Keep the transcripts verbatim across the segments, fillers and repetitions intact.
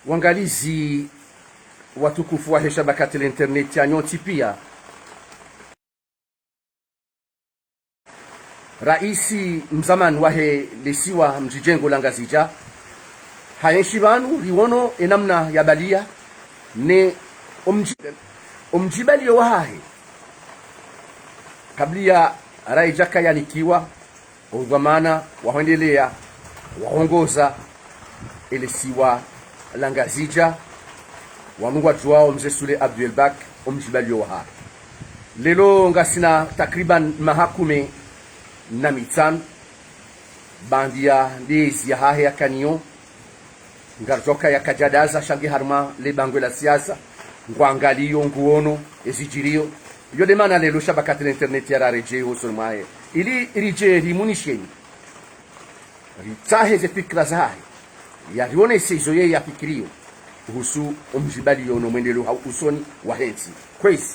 Wangalizi watukufu wahe shabakati la internet ya Nyontsi pia, raisi mzamani wahe lesiwa mdjidjengo la Ngazidja, hayenshi pvanu riwono enamna yabalia ne omdji-, omdjibaliyo wahahe. Kabla ya raidjaka yanikiwa udhwamana wa hwendelea wahongoza elesiwa la Ngazidja, wanu ngwadjuwao Mze Sule Abdou Elbak, omdjibaliyo wahahe. Leo ngasina takriban maha kume na mitsanu, baanda ya ndezi yahahe yakaniyo, ngaridjuwa uka yakadjadaza sha nge harumwa le bangwe la siasa, ngwangaliyo, nguono ezidjiriyo. Iyo nde mana leo shabakati la internet yararedjeyi hosoni mwahe, ili ridje rimunisheni, ritsahe ze fikira zahahe, yarionese izo yeye yafikiriyo uhusu omdjibaliyo no mwendeleo ha usoni wahe ntsi. Kwezi,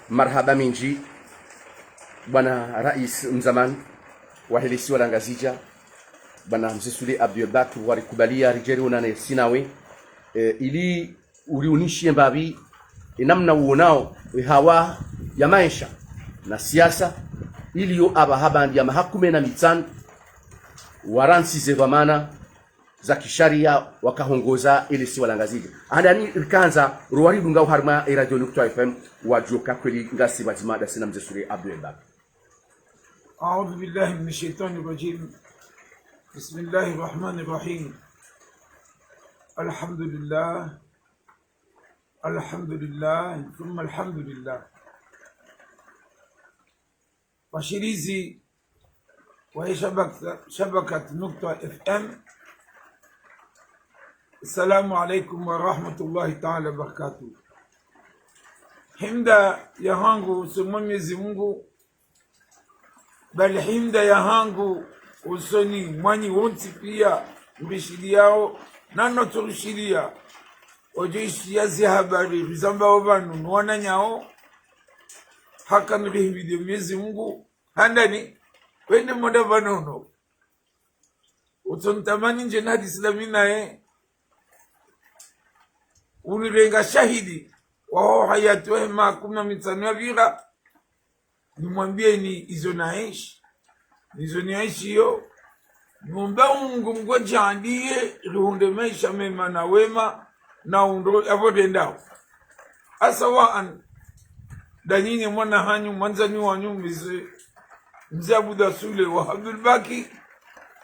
marahaba mindji, bwana raisi mzamani wahe lesiwa la Ngazidja, bwana Mze Sule Abdou Elbak, warikubalia ridje rionane sinawe, eh, ili uriunishiye mbapvi enamna uonao ehawa ya maesha na siasa, iliyo apvaha baanda ya maha kume na mitsanu warantsize dhwamana za kisharia wakahongoza elesiwa la Ngazidja. Handani rikandza rowaridunga oharumwa eradio Nukta F M, wadjuwe uka kweli ngasi pvadzima ndasi na Mze Sule Abdou Elbak. أعوذ بالله من الشيطان الرجيم. بسم الله الرحمن الرحيم. الحمد لله. الحمد لله. ثم الحمد لله. Washilizi wahe shabak-, shabakati Nukta F M. Assalamu alaikum wa rahmatullahi ta'ala wa barakatuh. Himda yahangu hosoni mwa Mwenyezi Mungu, bali himda yahangu hosoni mwanyu wontsi pia mrishiliyao, na notso rishiliya, wadjo ishiya ze habari rizambao pvanu no wananyawo, haka nirihimidiyo Mwenyezi Mungu, handani, wende mwanda pvanu no. Utso nitamani ndje na hadisi la mi naye, unirenga shahidi waho hayati wahe maha kume na mitsanu yapvira, nimwambiyeni izo naenshi, nizo nienshiyo, niomba Mungu, Mungu adjaanliye rihundre maesha mema na wema, na undro yapvo rendao. Asawaan, ndanyinyi mwana hanyu, mwandzani wanyu, Mze, Mze Abdou Sule wa Abdou Elbak,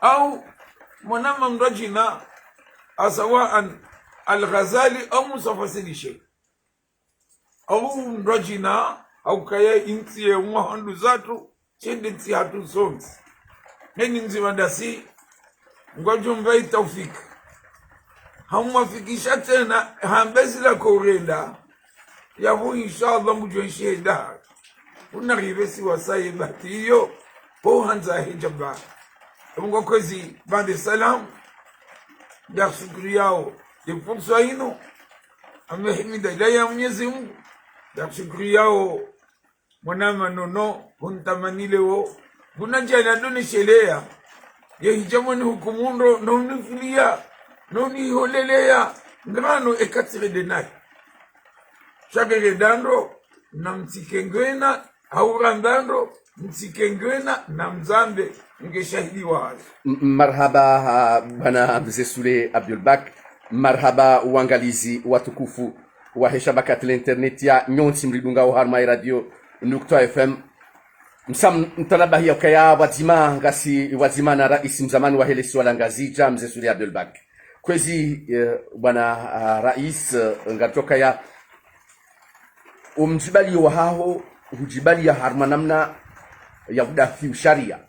au mwana mndru adjina, asawaan Al Ghazali au Mustafa Said Sheikh. Au mndru adjina, au kaya intsi ye mwahandru zatru, tsi nde ntsi hatru sontsi. Heni ndzima ndasi, ngwadjo mpva i taufik. Hamwafikisha tsena, hamba zila korenda. Yapvo, inshallah, ngudjo enshi heda. Kuna ripvesi wasaye bahati iyo, ho handza he djaba. Ngwa kwezi, baanda salam, ngarishukuriyawo ye fursa inu, amehimida ila ya Mwenyezi Mungu, ngarishukuriyawo mwana manono, huntamanilewo, nguna ndjana ndonisheleya, ye hidja mwani hukumu ndro, no unifuliya, no uniholeleya, ngarano eka tsi rende nayi. Sha nge renda ndro, na mtsike ngwena, hau ramba ndro, mtsike ngwena, na mzambe, nge shahidi wahazo. M-, marahaba, ah, bwana Mze Sule Abdou Elbak, marahaba wangalizi watukufu wahe shabakati la internet ya Nyontsi mridungao harumwa eradio Nukta F M. Msa m-, mtanabahi ya ukaya pvwadzima, ngasi pvwadzima na raisi mzamani wahe lesiwa la Ngazidja, Mze Sule Abdou Elbak. Kwezi, eh, bwana, ah, raisi, eh, ngaritsokaya omdjibaliyo wahaho, hudjibaliya harumwa namna ya udafiu sharia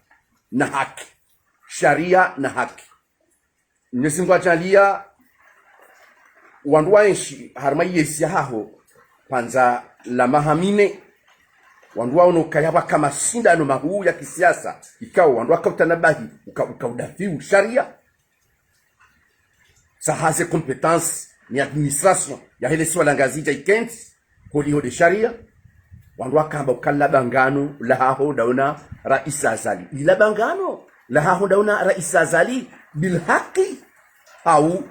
na haki. Sharia na haki. Mwenyezi Mungu adjaanliya wandru waenshi harumwa yesi yahaho, pvandza la maha mine, wandru waono ukaya pvwaka mashindano mahuu ya kisiasa, ikao wandru wakautanabahi, uka-, ukaudafiu sharia. Saha ze compétence ni administration yahe lesiwa la Ngazidja ikentsi, holiho nde sharia, wandru wakamba uka lila bangano lahaho ndawe na raisi Azali. Lila bangano lahaho ndawe na raisi Azali, bil haki, au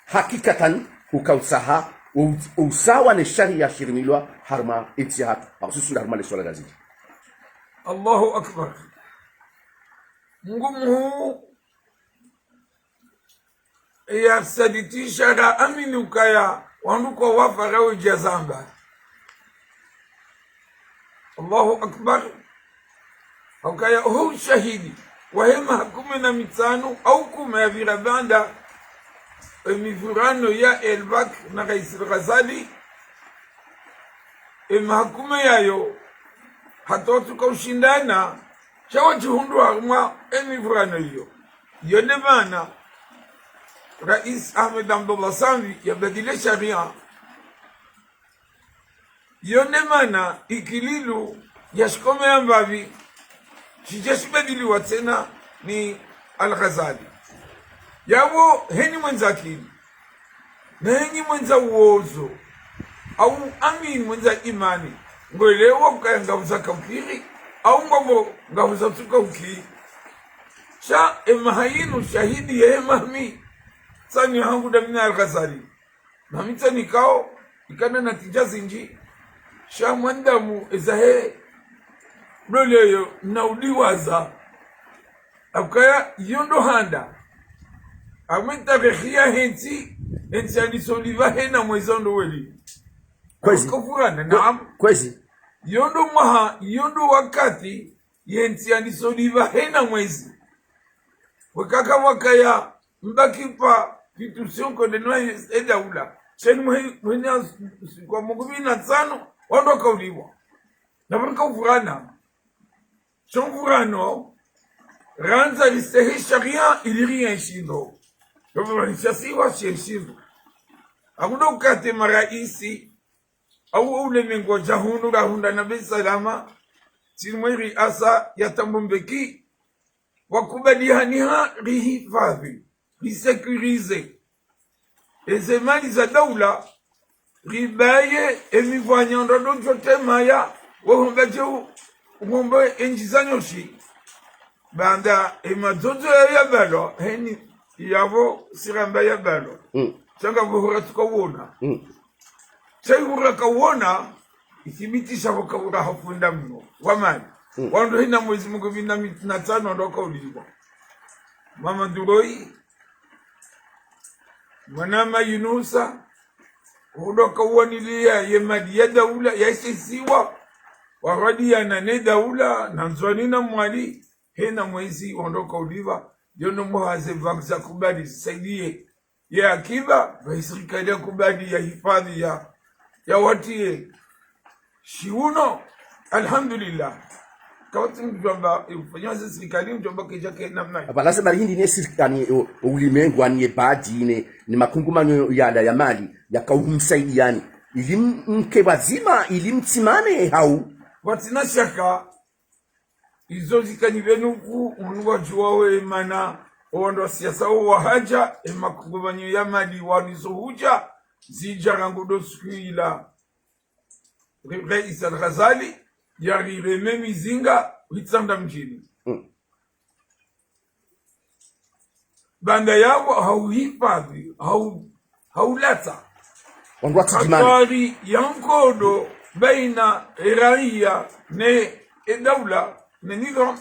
hakikatan, uka utsaha, u-, usawa ne sharia shirimilwa harumwa entsi yahatru, hususwan harumwa le swala la zindji. Allahu Akbar. Mngu mhuu, ya saditisha ra amini ukaya wandru kwa wafa rawe djazamba. Allahu Akbar. Ukaya ho ushahidi wahe maha kume na mitsanu au kume ya pvira baanda emivurano ya Elbak na Rais Al-Ghazali, emaha kume yayo, hata watsuka ushindana, sha wadjihundru harumwa emivurano iyo. Iyo nde mana Rais Ahmed Abdallah Sambi yabadili sharia. Iyo nde mana Ikililu yashikome ya mbapvi, shidja shibadiliwa tsena ni Al-Ghazali. Yapvo heni mwendza akili, na heni mwendza uwozo, au amini mwendza imani, ngwelewa ukaya ngapvo za kaukiri, au ngapvo, ngapvo za tsuka ukiri. Sha emaha yinu shahidi ye maha mitsanu hangu damina Al-Ghazali. Maha mitsanu ikao, ikana natija zindji, sha mwanadamu ezahe loleyo na udiwaza. Ukaya iyo ndo handa. Amwe tarehi yahe ntsi, entsi yandiso lipva hena mwezi ndo weli. Kwezi. Kufurana, kwe-, naam. Kwezi. Iyo ndo mwaha, iyo ndo wakati, yentsi yandiso lipva hena mwezi. Wekaka wakaya mbaki pa fitu sionko ndenwa edaula. Sheni mwe-, mwenya kwa mngu mitsanu, wandru wakaulipvwa. Na pvanu kufurana. Shomvurano, randza lisehe sharia ili rienshi ndo. Yopvo rishasiwa shienshi ndo. Akundo ukate maraisi, au ulemengu wadja hunu rahundra na be salama, tsi mweri asa ya tambumbeki, wakubali haniha rihifadhi, risécuriser eze mali za daula, ribaye emivwanya ndo dodjo temaya, wohomba djeu, uhomba endji za nyoshi. Baanda emadzodzo ya yabalwa, heni yapvo siramba yabalwa. Mm. Sha ngapvo hura tsuka wona. Mm. Sha ihura kawona, ithibitisha pvo kahura hafunda mno wa mali. Mm. Wandru hena mwezi mngu mitsanu ndo wakaulipvwa. Mama Duroi, mwana ma Yunusa, ndo wakauwaniliya ye mali ya daula, ya isiwa, waradiana ne daula, na Ndzuani na Mwali, hena mwezi wandru wakaulipvwa, yono mwaha ze banki za kubali zisaidiye. Ye akiba, ba isirikali ya kubali ya hifadhi ya, ya watiye. Shiuno, alhamdulillah. Kawatsi mdjwamba, ufanya ze sirikali mdjwamba keja ke namna. Aba lazima rihindi ne sirikali, o, o ulimengu ani ye badi ne, ne makungumanyo yala ya mali, ya kaumsaidiani. Ili m-, mke wadzima, ili mtsimame hau. Watsina shaka, izo zikani pvenu ku, munu wadjuwa we mana, owandru wa siasa wo wahadja, emakungumanyo ya mali waniso hudja, zidja rangu do siku ila. Re-, Rais Al-Ghazali, yarireme mizinga, Itsandra mdjini. Mm. Baanda yapvo hauhifadhi, hau-, haulatsa. Wandru watsidjimani. Hatwari ya nkodo baina eraiya ne edaula ne nidham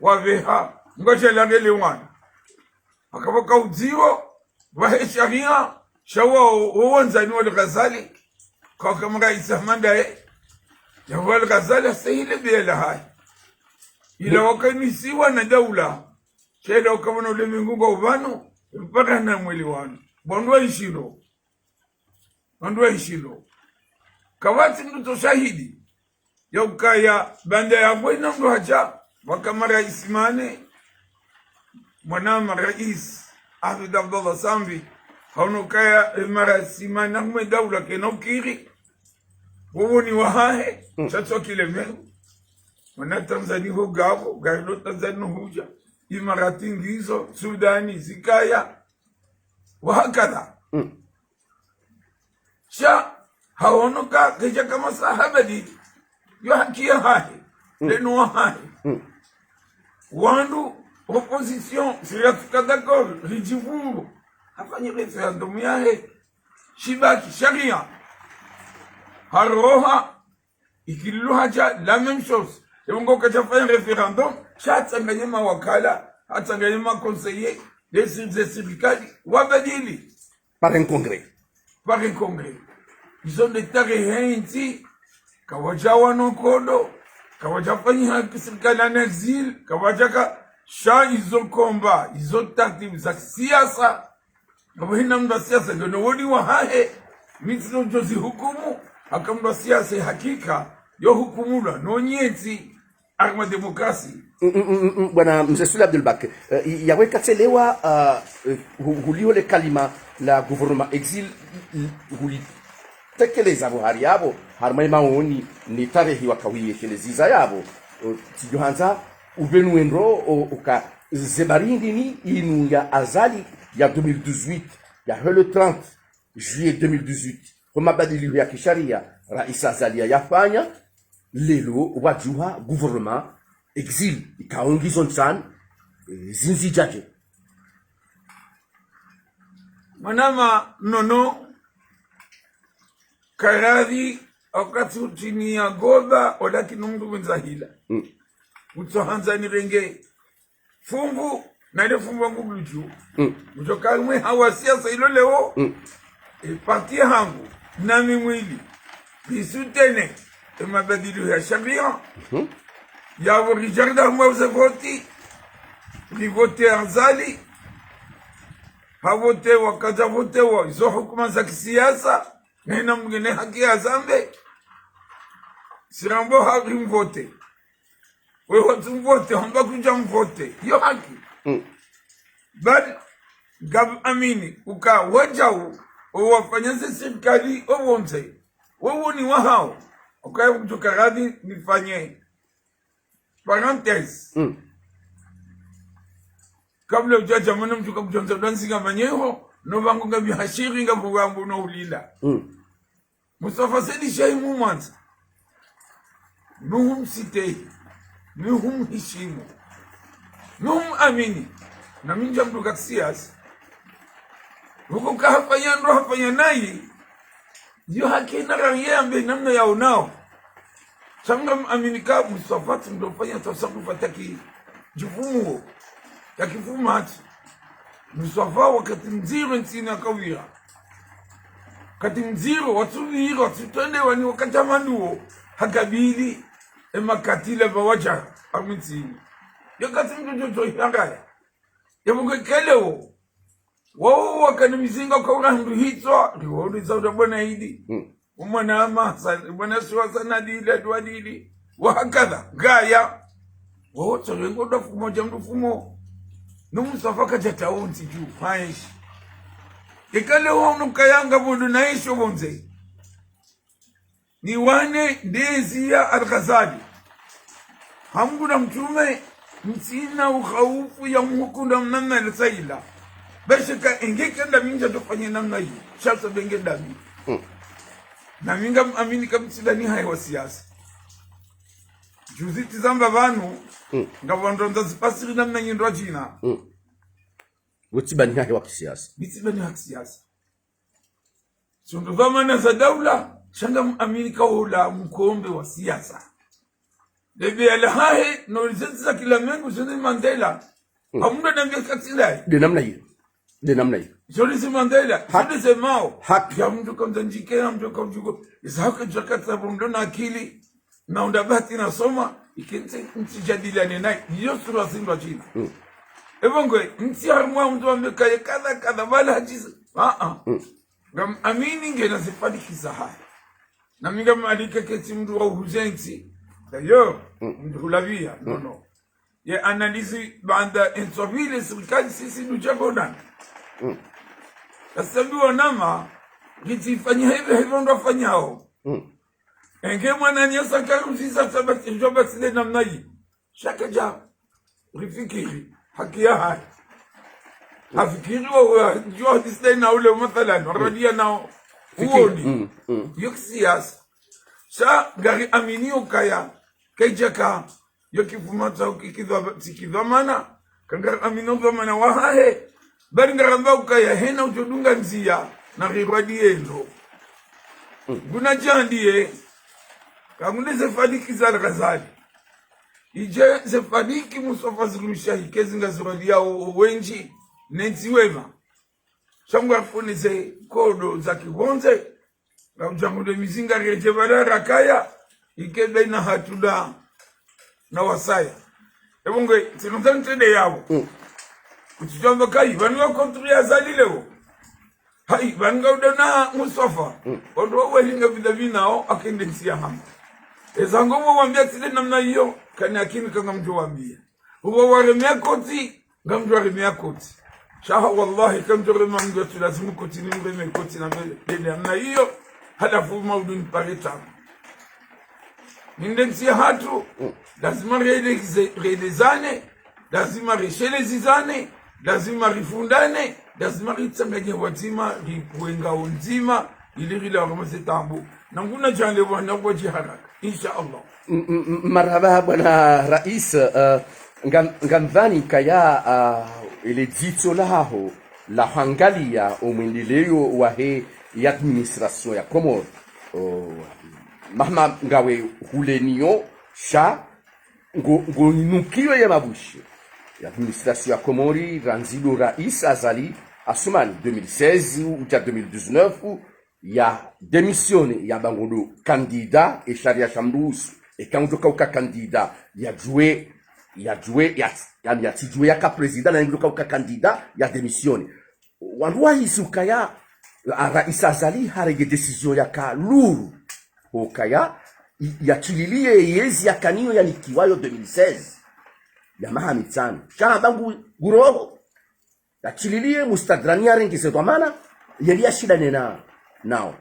wapveha ngwadjalangele wana. Hakapvo kaudziwo, pvahe sharia, sha wao, wo wandzani wa Al-Ghazali, kawaka maraisi hama ndaye, yapvo Al-Ghazali hasehile bela hayi. Ila wakanisiwa na daula. Shela ukavona ulemengu ngwao pvanu, mpaka na mwelewano. Wandru waishilo. Wandru waishilo. Kawatsi mdru tso shahidi. Ya ukaya baanda yapvo ina mdru hadja, waka maraisi mane, mwana maraisi, Ahmed Abdallah Sambi, haono ukaya, e, maraisi mane, na kumwe daula kena ukiri, wowo ni wahahe, mm, sha tsi wa kilemengu. Mwana Tanzania ho ngapvo, ngayilo Tanzania no hudja, Imarati ngizo, Sudani, zikaya, wahakadha. Mm. Sha, haono ka, keja kama sahabadi, yo haki yahahe, mm, leno wahahe. Mm. Wandru, opposition, si yatsuka d'accord, ridjivuru. Hafanye referendum yahe. shibaki, sharia. Haroha, ikililu hadja, la même chose. Ewe ngo kadja fanya référendum, sha hatsanganya mawakala, hatsanganya ma conseillers, ze sirikali, wabadili. Par un congrès. Par un congrès. Izo nde tarehi ya entsi, kawadja wano nkodo, kawadja fanyiha sirikali en exil, kawadja ka, sha izo combat, izo taratibu za siasa, ngapvo hina mndru wa siasa, ngeno woni wahahe, mitsi no djozi hukumu, haka mndru wa siasa, hakika, yo hukumulwa, no nyetsi, arma démocratie. Mm, mm, mm, mm, mm, bwana Mze Sule Abdul Bak, eh, i-, yawe katselewa, ah, eh, hu-, huliho le kalima la gouvernement exil, i-, i-, hulitekeleza pvo hari yapvo, harumwa ye maoni, ni tarehi wakawiye keleziza yapvo. Eh, tsidjo handza, upvenu wendro, o-, uka ze barindi ni inu ya Azali ya deux mille dix-huit, yahe le trente juillet deux mille dix-huit, ho mabadiliho ya kisharia, Rais Azali yayafanya, leo wadjuha gouvernement exil, ikao ngizo ntsanu, eh, zindji djadje. Mwanama nono, karadhi, wakati utsini ya goba, walakini mndru wendza hila. Mm. Utso handza nirenge, fumvu, na ile fumvu wangu bludju. Mm. Mdjoka mwe hawa siasa ilo leo. Mm. E parti hangu, nami mwili. Bisutene, e mabadiliho ya sharia. Mhm. Yapvo rijarda mwa uze voti. Rivote Azali. Havotewa, kadja votewa, izo hukuma za kisiasa. Nena mgene haki ya zambe. Sirambo haki mvote. Wewe watsu mvote, hamba kudja mvote. Yo haki. Mm. Bali, ngam amini, uka wadjau, owafanya ze sirikali, owondze. Wewe ni wahao. Ukaya mdjoka radhi nifanye. Parenthèse. Mm. Kabla udjadja mwana mdjoka kudjonza dansi nga manyeho, no bango nga bihashiri nga bugambo no ulila. Mm. Mustafa Said Shayi mumwandza. Nuhumsitehi. Nuhumhishimu. Nuhumamini. Na mindja mdru ka kisiasa. Huko kahafanya ndo hafanya nayi. Yo hakena raye ambe namna yaonao. Sha ngam amini ka Mustafa tsi mdru fanya tasarrufa taki djifumuo. Taki fuma hatsi. Mustafa wakati mdziro ntsini akawira. Wakati mdziro, watsu wira, watsu twende wani wakati amanuo, hakabili, e makatila ba wadja, amitsini. Yo kati mdru djo djo hangaya. Ya mungu keleo, wao wakana mizinga kwa ula hindru hitswa, riwauliza uta bwana idi. Mm. Umwana ama Hassan, bwana Suwa Hassan adili, adu adili. Wa hakadha, ngaya. Wao tsarengo da fumo, dja mdru fumo. No Mustafa kadja taonti dju, haishi. Ikale wao no kayanga bodo naishi obonze. Ni wane ndezi ya Al-Ghazali. Hamgu na mtrume, ntsina ukhaufu ya mhukunda mnamna ile saila. Beshe ka enge kenda mindja tofanye namna hii. Sha sa benge dami. Mm. Na mi ngam amini ka mtsidani hayi wa siasa. Juzi tsi zamba pvanu, mm, ngapvo ndrongoo za zipasiri namna nyindro djina. Mm. Wo tsi bani hahe wa kisiasa. Mi tsi bani hahe wa kisiasa. Tsi ndo dhwamana za daula, sha ngam amini ka wola mkombe wa siasa. Lebe ya lahahe, no lizenzi za kila mengu, zende Mandela. Mm. Hamuna nambe katsilayi. De namna hiyo. De namna hiyo. Zoli zi Mandela, haki, zoli ze mao. Haki. Ya mdru kamdza ndjike, ya mdru kamdjuko. Iza haka djakatsa bo mdru na akili. Na unda bahati nasoma, ikentsi ntsi jadiliane nayi. Iyo sura zindwa djina. Mm. Epvo ngwe, ntsi harumwa mdru ambe kaye kadha kadha, wala hadjizi. Ah, ah. Mm. Ngam amini ngena zifanikiza haya. Na mi ngam alike ketsi mdru wa uhuzenzi. D'ailleurs, mm, mdru hulabia, non, mm, non. Ye analyse baanda entso pvile sirikali sisi nudja godana. Mm. Kasambi wanama, ngitsi ifanya hivyo, hivyo ndo wafanyao. Mm. Enge mwananyasa karuzisa sabati, djo basi le namna yi. Sha kadja rifikiri, haki yahahe. Hafikiri wa, wa, djo hadisi na ule mathalan, mm, waradia nao. Fikiri. Uoni. Mm, mm. Yo kisiasa. Sha ngari amini ukaya, kaidjaka, yo kifuma tsa uki kidhwa-, tsi kidhwamana, kangari amini udhwamana wahahe, bali ngaramba ukaya hena udjo dunga ndzia, na rirwa diendo. Nguna djandiye, kangunde ze fadiki za Razali. Idje ze fadiki Mustafa Zulumisha ikezi ngazirwa diyawo wendji, nentsi wema. Sha ngwa funi ze kodo za kibondze, ngamdjangude mizinga redje bala rakaya, ike baina hatru na wasaya. Ebo nge, tsinonza ntende yawo. Kutsi djamba kayi, pvanu wa kontru ya Azali lewo. Hayi, pvanu ngaude na Mustafa. Wandru wawe linga pvila pvinawo, akende ntsi ya hama. Eza ngo wambia tsi de namna iyo, kani akini kangamdjo wambia. Uwo waremea koti, ngamdjo waremea koti. Sha wallahi, kamdjo rema mdru atsu lazimu koti, nimreme koti na mbele. Dede amna iyo, halafu maudu nipare tabu. Ninde ntsi ya hatru, lazima rele-, relezane, lazima reshelezizane, lazima rifundane, lazima ritsanganye wadzima, riwenga ondzima, ili rilawe harumwa ze tabu. Na nguna djande wana kwa djiharaka. Insha Allah. M-, m-, m-, marahaba bwana rais, eh, ngam-, ngamdhwani kaya, ah, ele dzitso laho la hwangalia omwendeleyo wahe ye administration ya Komori. O, mahma ngawe huleniyo sha ngo, ngo inukiyo ye mabushe. Ye administration ya Komori, randzi ndo rais Azali Assoumani, deux mille seize uja deux mille dix-neuf, ya démissionné, yamba ngo ndo candidat, e sharia shamruhusu. Eka ngudjo kauka candidat, yadjuwe, yadjuwe, ya, ya, yatsidjuwe yaka président, na ngudjo kauka candidat, ya démissionné. Wandru wahisi ukaya, a, rais Azali harenge décision yaka luru. Ukaya, i, yatsililiye yezi yakaniyo yanikiwayo deux mille seize. Ya maha mitsanu. Sha hamba ngu, nguroho. Yatsililiye mustadrani yarenge ze dhwamana, yeli yashindane na, nao.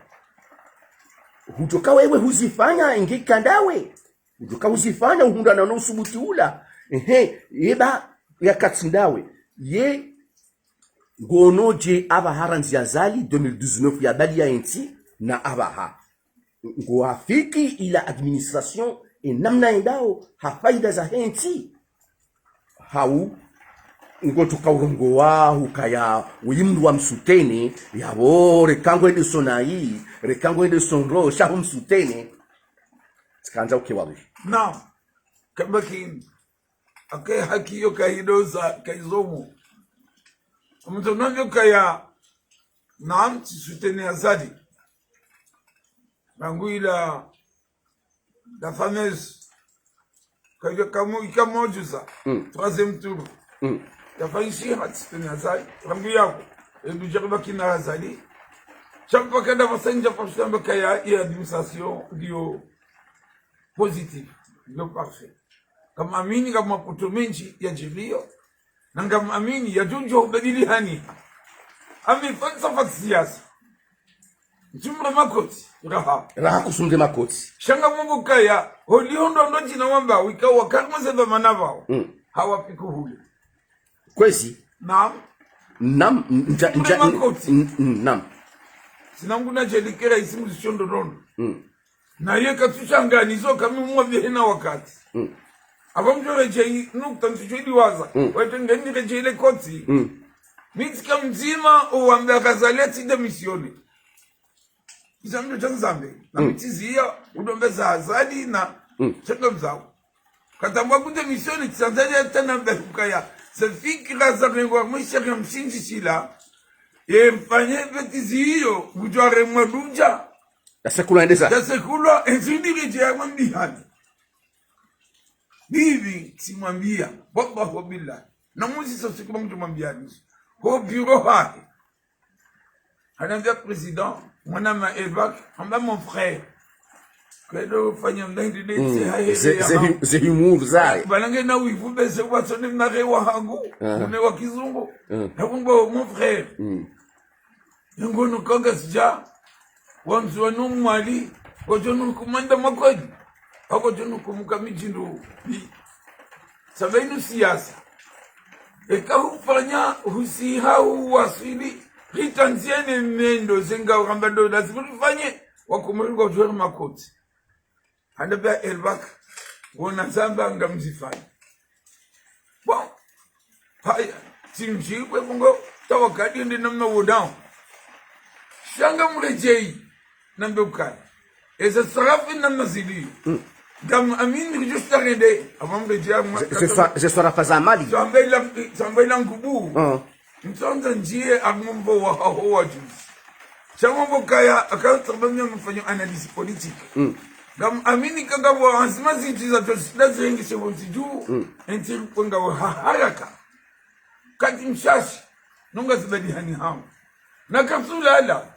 Hudjoka wewe huzifanya inge kandawe. Hudjoka huzifanya uhundra na no usubuti ula. Ehe, yeba yakatsi ndawe. Ye ngono dje apvaha randzi Azali deux mille dix-neuf yabaliya entsi na apvaha. Ngo afiki ila administration, e namna yendao, ha faida zahe ntsi. Hau, ngo tuka urongowa, hukaya, uyi mndru wa msutene, yapvo, reka ngo ende sonayi, reka ngo ende sondro, sha hu msutene. Tsikandza uke wawe. Naam. Kamba kini. Ake haki yo kahidoza, kahizomo. Mndru nambio kaya, naam, tsi soutenir Azali. Rangu ila la fameuse, kaja kamu, ikamojuza, troisième tour. Yafanyishiha tsi soutenir Azali. Rangu yako, e ndudjari baki na Azali. Sha mpaka ndapvasa ndjapvasa shamba kaya ye administration ndiyo positive, ndiyo parfait. Ngamamini, ngam maputo mendji yadjiriyo. Na ngamamini yadjodjo ubadili hani. Ami falsafa siyasa. Ntsumre makoti, raha. Raha kusumre makoti. Sha ngamwambo kaya, holiho ndo ndo djina wamba, wika wakari mwaze dhwamana pvao. Hawafiku hule. Kwezi. Naam. Naam, nja, nja, makoti. Naam. Tsina nguna djelikera isimu zishondo nono. Naye katsushangani zo kami mwa bihe na wakati. Apvo mdjo redjeyi nukta ntsu djwedi waza. Wete ngeni redjeyi le koti. Mi tsika mdzima uwambe Azali atsi démissionné. Iza mdru dja Nzambe. Na mi tsiziya udombe za Azali na shaka mzao. Katambwa ku démissionné, tsi Azali atana mbe hukaya. Ze fikira za rengo wa mwisha ya mshindji shila. Ye mfanye bêtise iyo, ngudjo aremwa dudja. Yasekulwa endeza. Yasekulwa, entsi ndiridje ya mwambihani. Bibi, tsimwambia, wallahi wa billahi. Na muzi so siku bamdjo mwambia nishi. Ho bureau hahe. Hanambia président, mwana ma Elbak, hamba mon frère. Kwedo fanya mdahindi de tse hahe ze, ya ze, ha. Ze humour zaye. Bana ngena wivu beze watsone mnare wa hangu, mune wa kizungu. Hakumbo mon frère. Ngono kanga sija, wandzuwani Mwali, ngodjo nu kumanda makweli, ngodjo nu kumuka midjindu. Sababu inu siyasa. Eka hufanya, husiha, huwaswili, ritandziane mendo, zenga uramba ndo lazima rifanye, wakomori ngwadjo ri makoti. Handa pvia Elbak, wona zamba ngamzifanya. Bon. Haya, tsimdjibwe kungo, tawakadi ndi namna wonao. Sha ngamredjeyi, nambe ukaya eza swarafa namna ziliyo. Ngam amini ridjo starende, apvo mredjeyi amwa. Ze, ze swa-, ze swarafa za mali. Zamba ila, zamba ila ngubu. Ntsondza ndjiye amumbo wa haho wa juzi. Sha mambo kaya, akaya sababu ya mfanyo analyse politique. Ngam amini kanga wa anzima zintsi za tosi, da zenge se bonti juu, entsi kwenga wa ha-, haraka. Kati mshashi, nunga zibadi hani hamu. Na katsulala,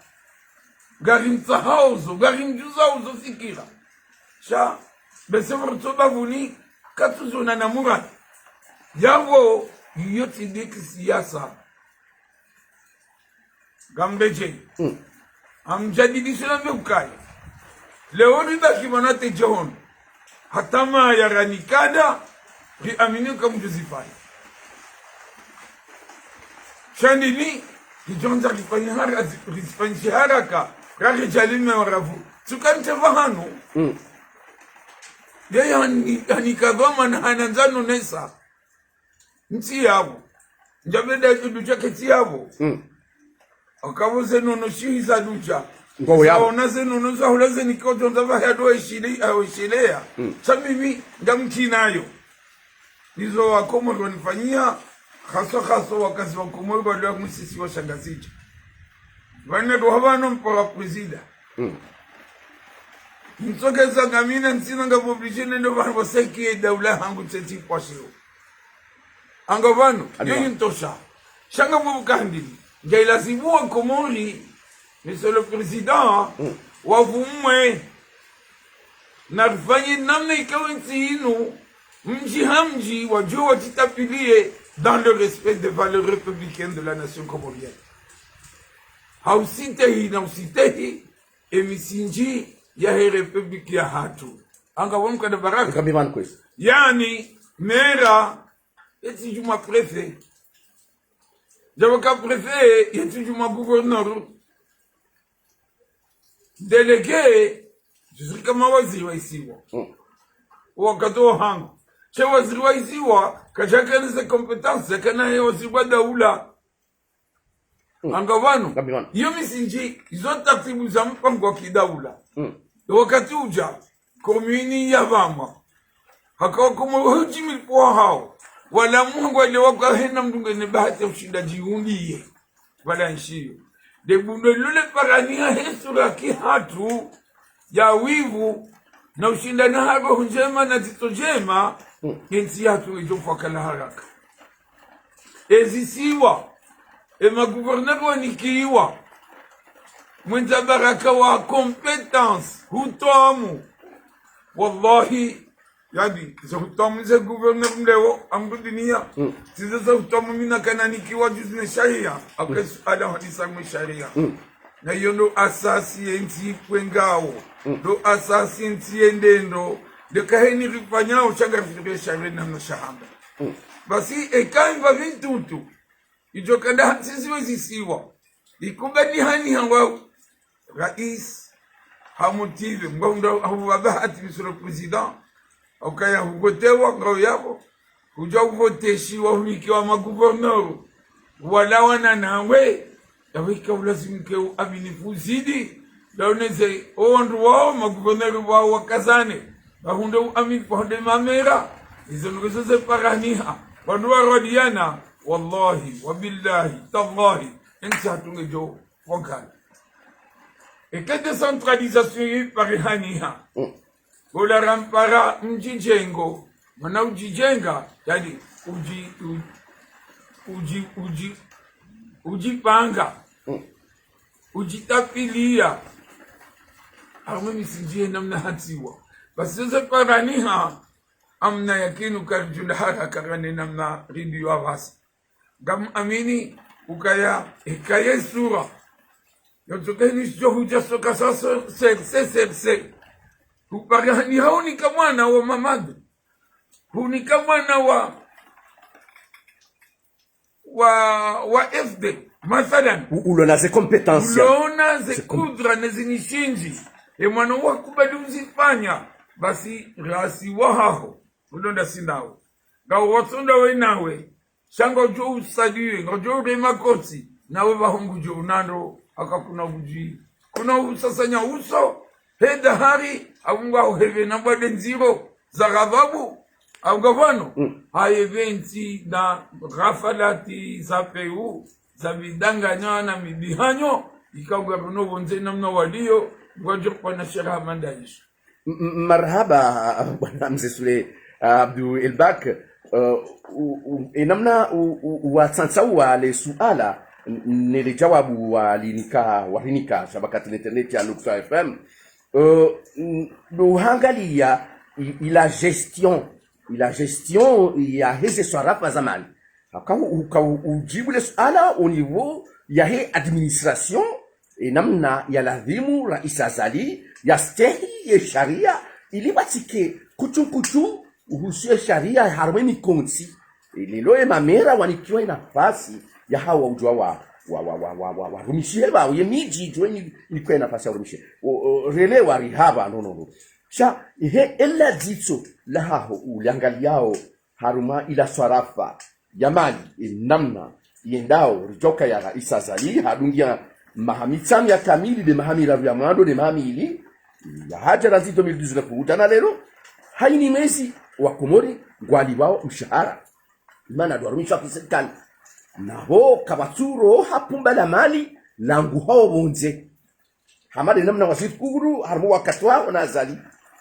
ngari mtsahauzo, ngari mdjuzauzo fikira. Sha, bese mrutso bavuni, katsuzona na muradi. Yapvo, iyo tsi ndiki siasa. Ngamredjeyi. Amjadidishe nambe ukaya. Leo ribaki pvanu te djehon. Hata ma yarani kada, ri amini uka mdjuzifanya. Sha ndini, ridjondza rifanye hara-, rifanyishe haraka, rari djalime waravu. Tsuka nte pvahanu. Yeye hani-, hanika dhwamana hana ndzano nesa. Ntsi yapvo. Ndjapvo da dudja ketsi yapvo. Akapvo ze nono shihi za dudja. Ngo yapvo. Zaona ze nono za hula ze nikoto nza pvaha do eshile-, ah, esheleya. Sha mimi, ngamkinayo. Izo wakomori wanifanyia, haswa haswa wakazi wakomori walio mwisisi wa Shangazidja. Vana ndo hapvano mpaka prezida. Mtsokeza ngamina ntsina ngapvo obligé nende pvanu pvaseke daula hangu tseti kwa shio. Anga pvanu, yo yintosha. Sha ngambo kandi, nge ilazimu wakomori, Monsieur le Président, wavumwe, na rifanye namna ikao entsi inu, mdji ha mdji, wadjuwe watitapiliye dans le respect des valeurs républicaines de la nation comorienne. Hausitehi na usitehi, emisindji yahe République yahatru. Anga wamkada baraka. Ngambi pvanu kwezi. Yaani, mera, yetsi djuma préfet. Djapvo ka préfet, yetsi djuma gouverneur. Délégué, jusqu'à mawaziri wa isiwa. Wakati wa hangu. She waziri wa isiwa, kadjakana ze compétence, kana ye waziri wa daula. Anga pvanu. Ngambi pvanu. Iyo misindji, izo taratibu za mpango wa kidaula. Wakati udja, komini ya pvamwa. Haka wakomori hudjimiliki wahao. Wala muhangwa ile waka hena mdru ngena bahati ya ushinda djiundiye. Wala ntshiyo. De bundo lule parani ya hesura kihatru ya wivu na ushindana ha roho ndjema na zitso ndjema, entsi yahatru idjo fwakala haraka. Ezisiwa, emagouverneur wanikiwa, mwendza baraka wa compétence, hutwamu. Wallahi, yaani, ze hutwamu ze gouverneur mleo, amrudiniya, zizo ze hutwamu mina kananikiwa juzi ne sharia, après suala hadisa mwe sharia. Na iyo ndo asasi yentsi ikwengao, ndo asasi yentsi yendendo, nde kaheni rifanyao sha ngarifikiri sharia namna shahamba. Basi, eka imba vintutu, idjo kanda ha sisi wezisiwa. Ikubali hani hangwa rais, ha motive, ngwa unda, ha bahati, Monsieur le Président, ukaya huvotewa, ngao yapvo, hudja huvoteshiwa, hunikiwa magouverneur, walawana nawe, yapvo ika ulazimu ke uaminifu uzidi, ndaoneze, o wandru wao, magouverneur wao wakazane, pvahundre uaminifu, pvahundre mamera, izo nungezo ze paraniha, wandru warwadiana, wallahi, wabillahi, tallahi, entsi yahatru ngedjo fwakala. Eka décentralisation yiparihaniha. Bola rampara mdjidjengo. Mana udjidjenga, yaani, udji-, u-, udji-, udji-, udjipanga. Udjitapiliya. Harumwa emisindji ye namna hatiwa. Basi zoze paraniha, amna yakinu karidjunda haraka rane namna rindiyo apvasa. Ngam amini ukaya, eka ye sura. Yotsoka ini sho hudja soka sa so, se, se, se, se. Huparihani ha hunika mwana wa Mamadu. Hunika mwana wa, wa, wa F D, mathalan. U-, ulona ze compétence. Ulona ze kudra ne zinyishindji. E mwana wakubali uzifanya. Basi rasi wahaho. Ulonda sindawo. Ngao watsonda we nawe. Sha ngodjo usaliwe, ngodjo urema kotsi, nawe pvahungu djo unando, aka kuna udji, kuna usasanya uso, heda hari, aunga uheve na bwade ndziro za ghadhabu, aunga pvanu, mm, haye pventsi na ghafalati za pewu, za midanganya na mibihanyo, ikao ngapvo no pvondze namna waliyo, ngwadjo pvana shera manda isho. M-, m-, marahaba, bwana Mze Sule, ah, Abdu Elbak, eh, u-, u-, e namna u-, u-, u-, watsantsa wa le suala, n-, ne le djawabu walinika, warinika, sha pvakati l'internet ya Nukta F M. Eh, n-, ndo hangaliya i-, ila gestion, ila gestion ya heze swarafa za mali. Haka u-, uka u-, udjibu le suala au niveau yahe administration, e namna ya ladhimu Raisi Azali, ya stehi ye sharia, ili watsike kuchu kuchu, uhusu ye sharia harumwa e mikontsi. E leo e mamera wanikiwa e nafasi ya hawa udjuwa wa, wa, wa, warumishihe pvao, ye midji idjuwe ni, ni kwe nafasi ya urumishihe. O, o, rele wari hapva, no, no, no. Sha, ihe ela dzitso lahaho uliangaliyao harumwa ila swarafa ya mali, e namna yendao, ridjoka ya Raisi Azali, hadungia maha mitsanu ya kamili, nde maha miraru ya mwando, nde maha mili, ya hadja randzi deux mille dix-neuf kuhudja na leo, hayina mwezi wa Komori ngwalipvwao mshahara. Mana ndo warumishwa ki sirikali. Na pvo kapvatsu roha pumba la mali, langu hao pvondze. Hama nde namna waziri kuru, harumwa wakati waho na Azali.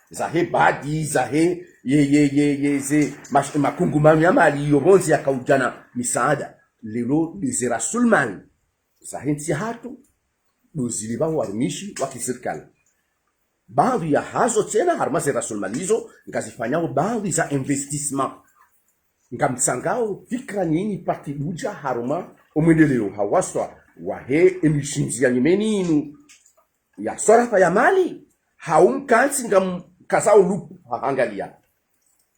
Zahe badi, zahe, ye, ye, ye, ye, ze, mash-, makungumanyo ya mali, yo pvondze yaka udjana misaada. Leo, nde ze rasul mali. Zahe ntsi hatru, ndo zilipvao warumishi wa ki sirikali. Baadhwi ya hazo tsena, harumwa ze rasul mali izo, ngazifanyao baadhwi za investissement. Ngamtsangao fikira nyinyi parti Udja harumwa o mwendeleo ha waswa wahe e mishindzi ya nyumeni inu ya swarafa ya mali, hau mkantsi ngamkazao lupu ha hangaliya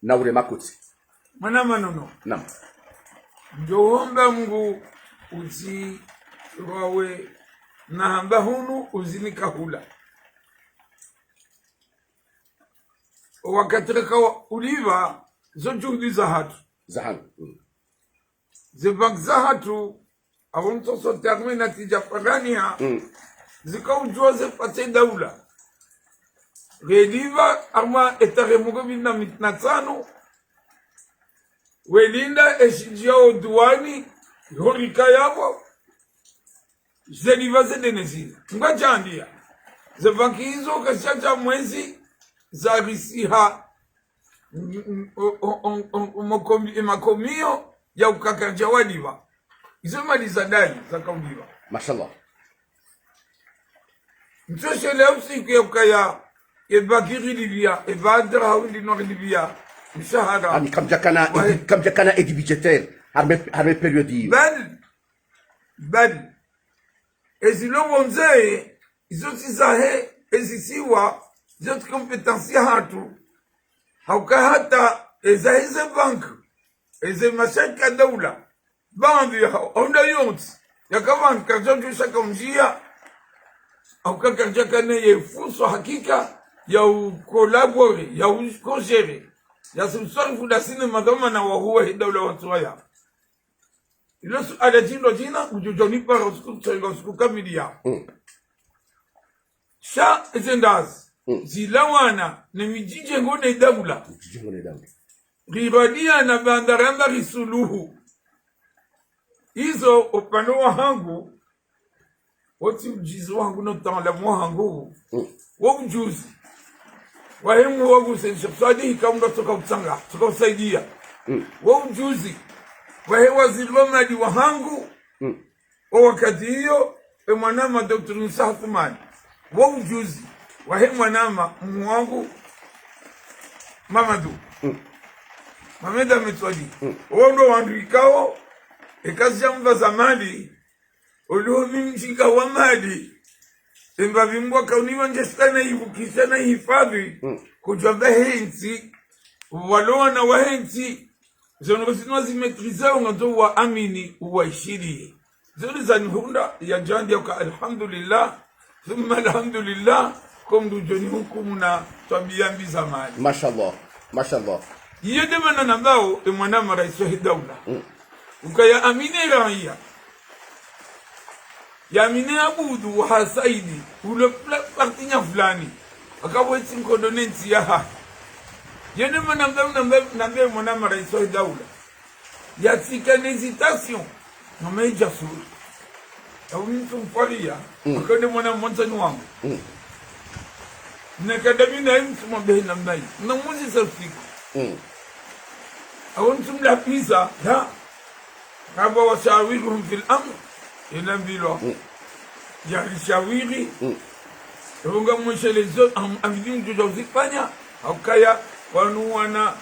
na ure makotsi. Mwanama Nono. Naam. Ndo homba Mngu uzi rwawe na hamba hunu uzinika hula. O wakati reka wa ulipva zo juhudi za hatru. Za hangu. Mm. Ze banki za hatru, apvo mtsotso terme na tija faraniha, mm, zika udjuwa ze pate daula. Relipva ama e tarehe mukobili na mit-, na tsanu, welinda e shidji ya o duwani, horika yapvo, zelipva ze dene zila. Ngwadjandiya. Ze banki izo kazidja mwezi zarisiha. Mm, mm, o, o, o, o, o, makomi-, e makomiyo ya ukaya karidja walipva. Izo mali za dai zaka ulipva. Mashallah. Ntsoshele usiku ya ukaya, e banki rilipviya, e banki hawundi no rilipviya mshahara. Ani kamdjakana, wahe- edi-, kamdjakana aide budgétaire. Harumwa, harumwa période iyo. Bal, bal. Ezilo pvondze, izo tsi zahe, ezisiwa, izo tsi compétence ya hatru. Hauka hata, ezahe ze banki, eze mashirika ya daula, baadhwi ya hao, onda yontsi, yaka banki karidja udjusha ka undjiya, hauka karidjakana ye fursa hakika, ya u collaborer, ya u co-gérer, ya si uswarifu ndasi ne madhwamana wahuu wahe daula watsuwaya. Ilo suala djindru djina, udjo djo nipara usiku, tsainga usiku kamili ya. Mm. Sha eze ndazi, mm, zilawana ne midji djengo ne daula. Midji djengo ne daula. Ribaliana ba ndaramba risuluhu. Izo upande wa hangu, wotsi ujuzi wa hangu no utaalamu wa hangu. Mm. Wo ujuzi wahe mhuu wangu Said Sheikh Swalihi, kamdru tsoka utsanga, tsoka usaidia. Mm. Wo ujuzi wahe waziri wa mali wa hangu. Mm. O wakati iyo, e mwanama Docteur Musa Hathumani. Wo ujuzi wahe mwanama mhuu wangu Mamadou. Mm. Mohamed Ahmed Swalihi. Mm. Wo ndo wandru ikao, e kazi ya mva za mali, olo mi mdjinga wa mali. Emba pvi Mngu akauniwa nge sita na ivukisha na ihifadhwi. Mm. Kudjwa ba hentsi. Walo wana wa hentsi. Zo ndrongo zinu wazimaîtriser, ngazo waamini, uwaishiliye. Zo ndo zanihundra, ya djandi ya uka alhamdulillah. Thumma alhamdulillah. Ko mndru djo nihukumu na twabiya mbi za mali. Mashallah. Mashallah. Iyo nde mana nambao, e mwanama raisi wahe daula. Mm. Ukaya amini raiya. Yamine Abudu wa Hasaidi, ule pla-, parti nya fulani. Akapvo etsi nkodo ne ntsi yahahe. Yende mana mbe, mbe, mbe mwana maraisi wa daula. Yatsika ne hésitation. Na maidja suri. Awu mtu mfaria. Mm. Akande mwana mwandzani wangu. Mm. Nakadami na mtu mwabehe na mbayi. Na muzi sa siku. Mm. Awu mtu mlapviza. Ya. Kamba وشاورهم في الأمر, inambilwa. Mm. Yarishawiri. Mm. Evo ngamweshelezo, am-, amidi mdjodja uzifanya, haukaya wanu wana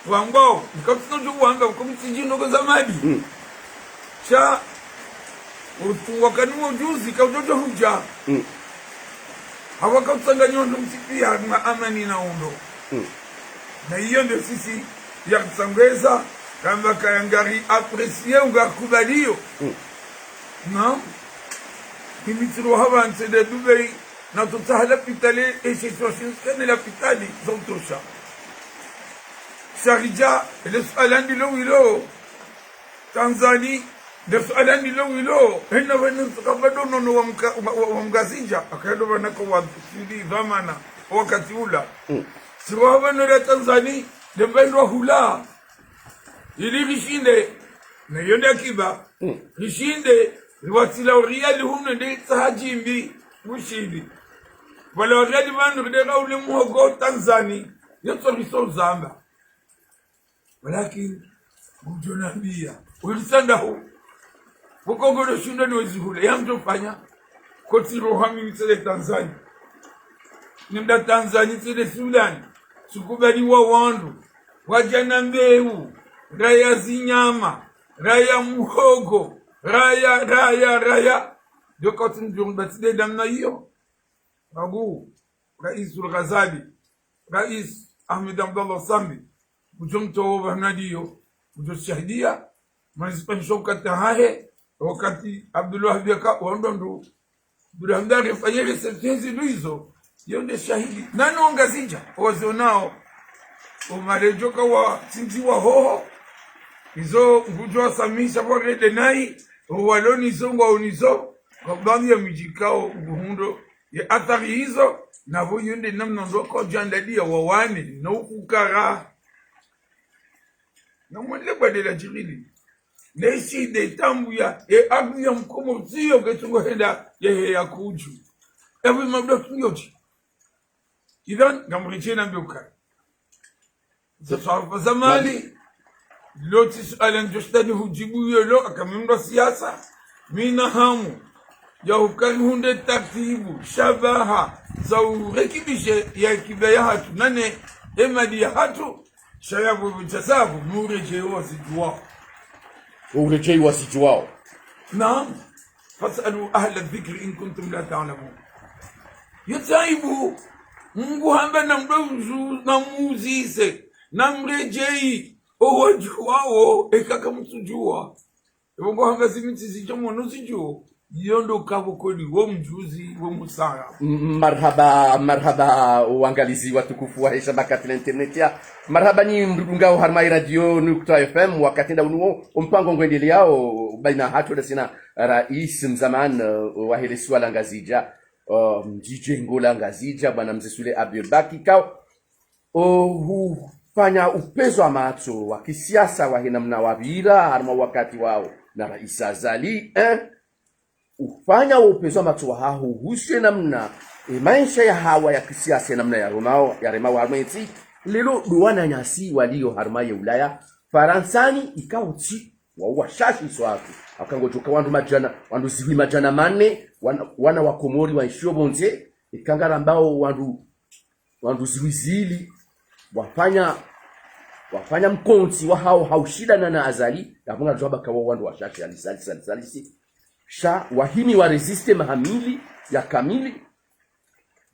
wambao, nikautsi nodjo wamba, uko mtsidji ndrongoo za madi. Mm. Sha, utu wakani wo ujuzi, kaudjodjo hudja. Mm. Hawa kautsanganya ndo mtipia, ma amani na undo. Mm. Na iyo nde sisi ya kutsangweza, kamba kaya ngari apprécier, unga kubaliyo. Mm. Na, imitiro haba ntsi de Dubai, na tutsaha lapitali, e situation kane lapitali, zontosha. Sha ridja, ele suala ndilo wilo, Tanzani, nde suala ndilo wilo, hena wena nsuka bado nono wa mga-, wa, wa, wa Mngazidja, akado wana kwa wa sidi dhwamana, wakati ula. Mm. Siwa haba no la Tanzani, nde mbaindwa hula. Ili rishinde, na iyo nde akiba, mm, rishinde, riwatsi la uriyali hunu nde itsaha djimbi, ushindi. Wala uriyali wanu nde ka ule muhogo Tanzani, yotso riso uzamba. Walakini, ngudjo nambiya, ulisanda ho. Uko ngodo shunda ni wezi hule, ya mdjo fanya, kotsi roha mimi tsele Tanzani. Nimda Tanzani tsele Sudan, tsukubali wa wandru, wadja na mbeu, raya zinyama, raya muhogo, raya, raya, raya. Ndo kotsi mdjo mbatsi de namna iyo. Abu, Rais Ghazali, Rais Ahmed Abdallah Sambi, ngudjo mtowo pvanu ndiyo, ngudjo shahidiya, mwanisi panisho kata hahe, wakati Abdulwahab yaka wandru, Abdulwahab yaka fanyele sentensi ndizo, iyo nde shahidi. Nano Ngazidja, owazonao, omaredjo ka watsindzi wa hoho, izo ngudjo wasamisha kwa rede nayi, owalo nizo ngwao nizo, kwa baadhi ya midji kao nguhundro, ye athari hizo, na pvo iyo nde namna ndo kodja ndadiya wawane, no ukukara. Na mwende kwa dela djirili. Nesi de tambu ya, e abu ya mkomori tsiyo ketsungo henda, ye he ya kudju. Ewe mabda tungoti. Idhan, ngamriche na mbe ukaya. Za taarifa za mali, lotsi suala ndjo shitani hujibu yelo, aka mi mndru wa siasa, mi na hamu ya hukari hundre tartibu, shabaha, za urekebishe ye akiba yahatru, nane, emali yahatru, sha ya pvo pvo dja sabu, muredjeyi wazidjuwao. Uredjeyi wazidjuwao. Naam. فاسألوا أهل الذكر إن كنتم لا تعلمون. Yo tsi aibu, Mungu hamba na mdru uzu, na muzise, na mredjeyi, owadjuwao, eka kamtsudjuwa. Ewo ngo hamba zimitsi zidjo mwono zidjuwo, iyo ndo kapvo kodi wo mjuzi, wo musara. M-, marhaba, marhaba, wangalizi watukufu wa hesha makati na internet ya. Marhaba nyi mdungao harumwa i radio Nukta F M, wakati nda unuwo, ompango ngwendeleao, baina hatru ndasi na Rais mzamani, eh, wa hele isiwa la Ngazidja, eh, mdji djengo la Ngazidja, bwana Mze Sule Abdul Baki, kao, o, hufanya upvezo wa matso wa kisiasa wa hena mna wapvira, harumwa wakati wao na Rais Azali, eh? Ufanya wo upvezo wa matso wa haho, uhusu ye namna, e, maesha ya hawa ya kisiasa ye namna ya romao, ya remao harumwa entsi, lelo ndo wananyasi walio harumwa ye Ulaya, Faransani ikao tsi, wa uwashashi so watu. Aka ngodjoka wandru madjana, wandru zihwi madjana mane, wana, wana wa Komori wa ishio pvondze, ika ngarambao wandru, wandru zihwi zili, wafanya, wafanya mkontsi wa hawo ha ushindana na Azali, yapvo ngaridjo hamba ka wo wandru washashi halisi, halisi, halisi, halisi. Sha wahimi wa résister maha mili ya kamili,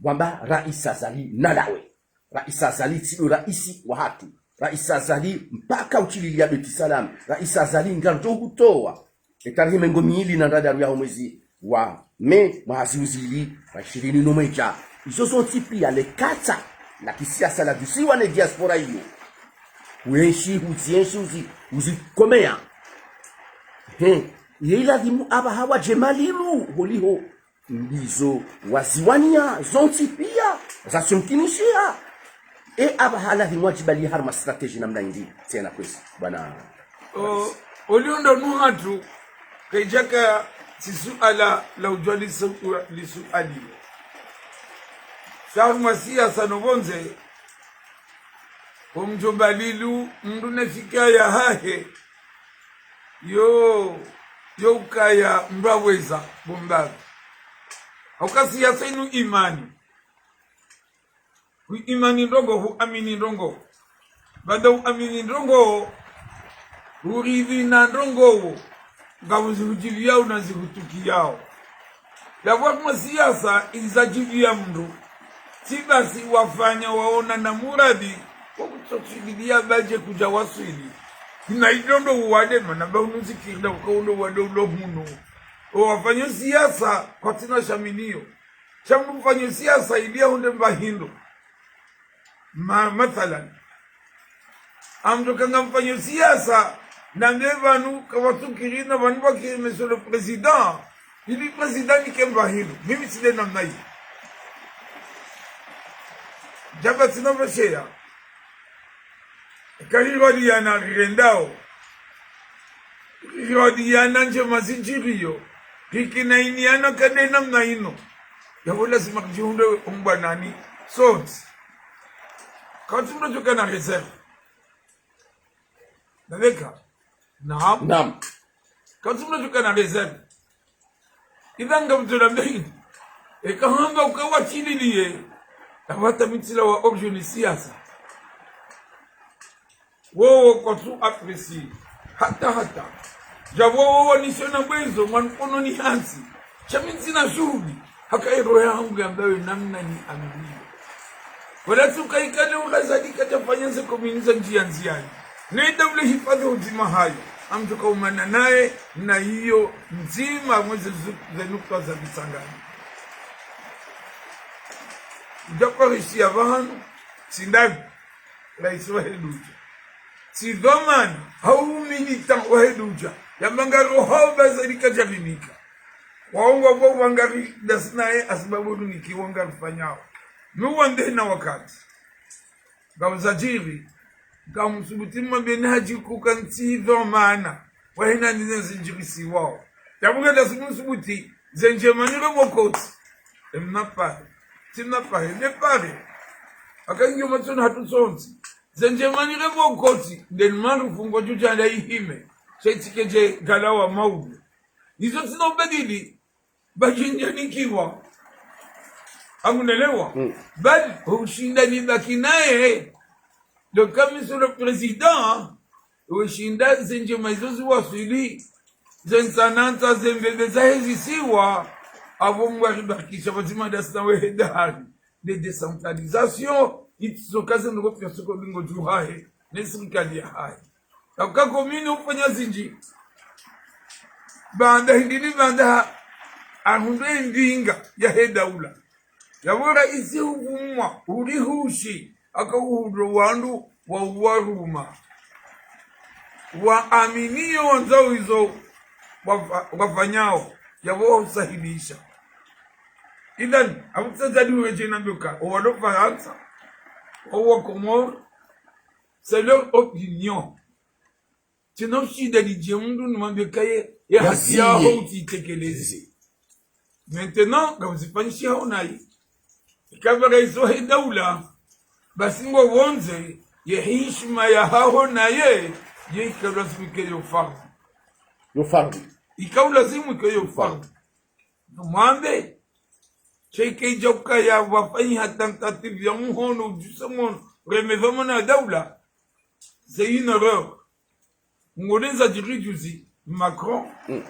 wamba Rais Azali nalawe. Rais Azali tsi ndo raisi wahatru. Rais Azali mpaka utsililiya Beit Salam. Rais Azali ngaridjo hutowa. Etarehi mengo mili na ndraru yaho mwezi wa mai, mwaha zihwi zili na ishirini no mwedja. Izo zontsi piya le katsa la kisiasa la djusiwa ne diaspora iyo. Huenshi, huzienshi, huzi-, huzikomeya. He. Ye ilazimu apvaha wadje malilu, holiho ndizo waziwania, zontsi pia, zasimkinishiha. E apvaha lazimu wadjibaliye harumwa stratégie namna indri, tsena kwezi, bwana. O, oliondo nuhatru, kaidjaka tsi suala la udjwa lisu-, lisuali. Sha harumwa siasa no pvondze, omdjo mbalilu, mndru ne fikira yahahe, yo, yo ukaya mndru aweza, bo mbaba. Hauka siasa inu imani. Hu imani ndrongoo, hu amini ndrongoo. Baanda hu amini ndrongoo, huridhi na ndrongoo, ngapvo zihudjiviyao na zihutukiyao. Yapvo harumwa siasa, iza djiviya mndru. Tsi basi wafanya waona na muradi, wa kutsoswiliya badje kudja waswili. Na ilondo uwade mana ba unu zikirida uka ulo uwade ulo hunu. O wafanya siasa, kwatsina shaminiyo. Sha mndru ufanya siasa ili yahundre mba hindru. Ma-, mathalan. Amdjo kanga mfanya siasa, na nde pvanu kawatsukiri na pvanu pvakiri, Monsieur le Président. Ili Président nike mba hindru. Mimi tsi nde namna iyo. Djaba tsina pvasheya. Eka rirwadiana rirendao. Rirwadiana ndjema zindjiriyo. Rikinainiana kade namna inu. Yapvo lazima ridjihundre umbwanani. Sontsi. Kautsi mndru djo kana réserve. Naleka. Naam. Naam. Kautsi mndru djo kana réserve. Idha ngamdjo na mbeni. Eka hamba uka watsililiye. Apvata mi tsilawa objet ni siasa. Wowo kwatsu apprécier. Hata, hata. Dja wowo wanisiona bwezo, mwa nkono ni hantsi. Sha mi ntsina shuhuli. Haka eroho yahangu yambayo namna ni amini. Wala tsuka ikale ula Azali kadjafanya ze commune za ndziya ndziyani. Ne daula hifadhi udzima hayo. Amdjo ka umana naye na iyo ndzima mweze zu-, ze nukta za vitsangani. Udja parishiya pvahanu, tsi ndani, raisi wahe dudja. Tsi dhwamana, hau militant wahe dudja. Yamba ngarohao ba Azali kadjarinika. Wawo ngwapvo wangari dasinaye hasibabu runiki wangarifanyao. Mi wandehena wakati. Ngapvo zadjiri, ngamsubuti mwambeni hadji kuka ntsi dhwamana. Wahena ndize zindjirisiwao. Yapvo nge ndasi msubuti, ze ndjema nire pvo kotsi. Emna pare. Tsimna pare, nde pare. Aka ngiyo matsoni hatru sontsi. Ze ndjema nire pvo kotsi, nde ni marufu ngudjo djanda ihime. Sha itsi kedje galawa maudu. Izo tsina ubadili. Ba djindjanikiwa. Amunelewa? Mm. Bali, hushinda nibaki naye. Donc, Monsieur le Président, hushinda ze ndjema izo ziwaswili, ze ntsanantsa, ze mbebe zahe zisiwa, apvo Mngu aribakisha, pvadzima ndasi na wehe dahari. De décentralisation, itsoka ze ndrongoo pia soko bingo dju hahe, ne sirikali yahahe. Haka commune ufanya zindji. Baanda hindri ni baanda ha-, ahundre ndinga yahe daula. Yapvo raisi huvumwa, urihushi, haka uhundro wandru wa uwaruma. Waaminiyo wandzao izo wafa-, wafanyao, yapvo husahilisha. Idhan, apvo tsi Azali wedje na mbe ka, owalo Farantsa, owa Komori, c'est leur opinion. Tsina ushinda nidje mndru nimwambe ka ye, ye haki yaho utsitekeleze. Maintenant, ngamzifanyishihao naye. Ikapvo raisi wahe daula, basi ngwapvondze, ye hishima yahaho naye, ye ika ulazimu ike yo fardhu. Yo fardhu. Ika ulazimu ike yo fardhu. Numwambe, sha ike idja ukaya pvwafanyiha tentative ya muhono, udjuse muhono, ureme pvamwe na daula, c'est une erreur. Ngone zadjiri juzi, Macron. Mm.